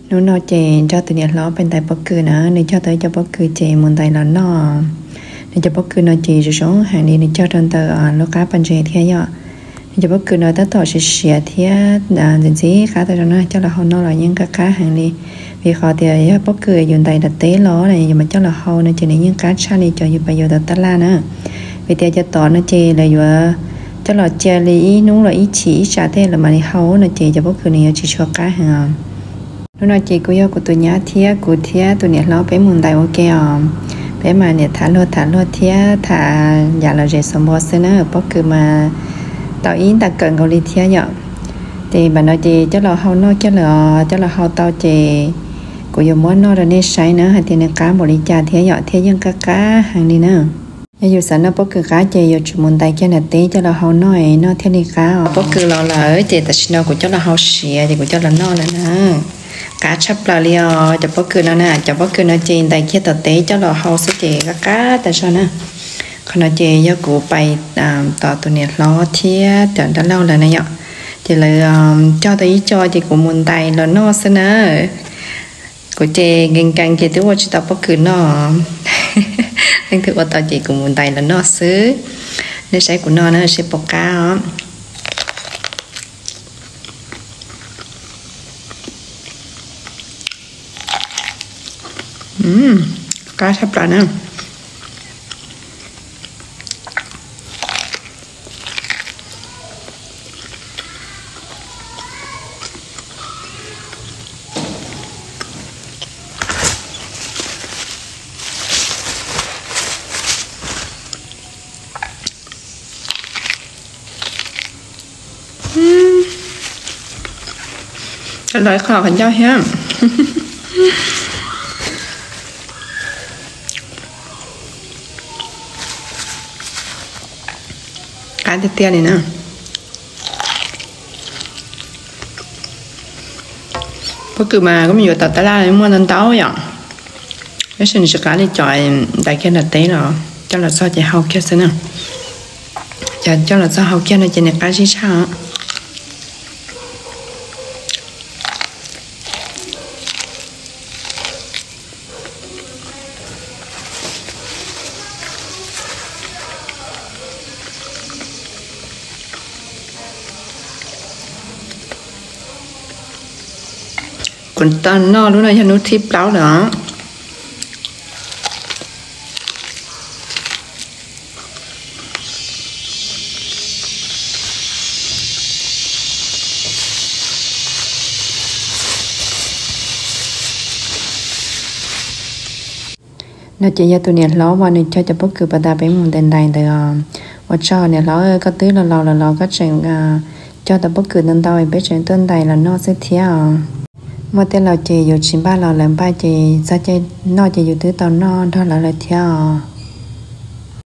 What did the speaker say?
Hnub no ces nrog tus niam hlob pais ntais pob kws na, nws cog tau ib co pob kws ces mus ntais los noj. Nws cov pob kws no ces zoo zoo heev li, nws cog rau ntawm lub qab pas ntses thiab yom. Nws cov pob kws no tab tom siav siav thiab ntxim ntxim qab tau zoo na, coj los hau noj los yeej qab qab heev li. Vim qhov tias yog pob kws yus ntais tom teb los yus mas coj los hau no ces nws yeej qab tshaj li cov yus pais yuav tom tab laj na. Vim tias cov tod no ces lawv yuav coj los cia li ib hnub los ib chim ib tsam tej lawv mam li hau no ces cov pob kws nws yuav tsis tshua qab heev os. Hnub no ces kuj yog kuv tus nyab thiab kuv thiab tus niam hlob peb mus ntais ua ke os. Peb mas niam tham luag tham luag thiab tham yam lom zem xav npo xwb na, pob kws mas tau ib nta kawm nkaus li thiab yom. Ces npam no ces coj los hau noj kiag lawm os, coj los hau tau ces kuv yuav muab noj rau nej saib na hais tias nws qab npaum li cas thiab yom, thiab yeej qab qab heev li na. Yog yus xav noj pob kws qab ces yuav tsum mus ntais kiag nram teb coj los hau noj es noj thiaj li qab os. Pob kws los lawm ces tam sim no kuv coj los hau siav ces kuv coj los noj lawm na. Qab tshaj plaws li os cov pob kws no na, cov pob kws no ces ntais kiag tom teb coj los hau xwb ces qab qab tas zog na. Qhov no ces yog kuv pais tos tus niam hlob thiab cov dab laug lawm na yom. Ces lawv cog tau ib co ces kuv mus ntais los noj xwb na. Kuv ces nkees nkees ces twb ua tsis tau pob kws noj. Leej twg ua tau ces kuv mus ntais los noj xwb. Nej saib kuv noj na seb puas qab os. Qab tshaj plaws na. Los qhov qhov ncauj thiab. Qab tiag tiag li na. Pob kws mas koj mus yuav tom tab laj muaj ntau ntau yom. Tab sis nws tsis qab li cov ntais kiag nram teb los coj los txog ces hau kiag xwb na. Cov coj los txog hau kiag no ces nws qab zib tshaj os. Kuv tau noj lub no yog hnub thib plaub lawm os. No ces yog tus niam hlob uas nws cog cov pob kws pas tas peb mus ntais ntais ntawd os. Ua tsaug niam hlob, koj twb los laus lawm los koj tseem cog tau pob kws ntau ntau es peb tseem tuaj ntais los noj xwb thiab os. Muaj tej laus ces yus tsis npaj los lawv npaj ces txog caij noj ces yus twb tau noj nrog lawv lawm thiab os.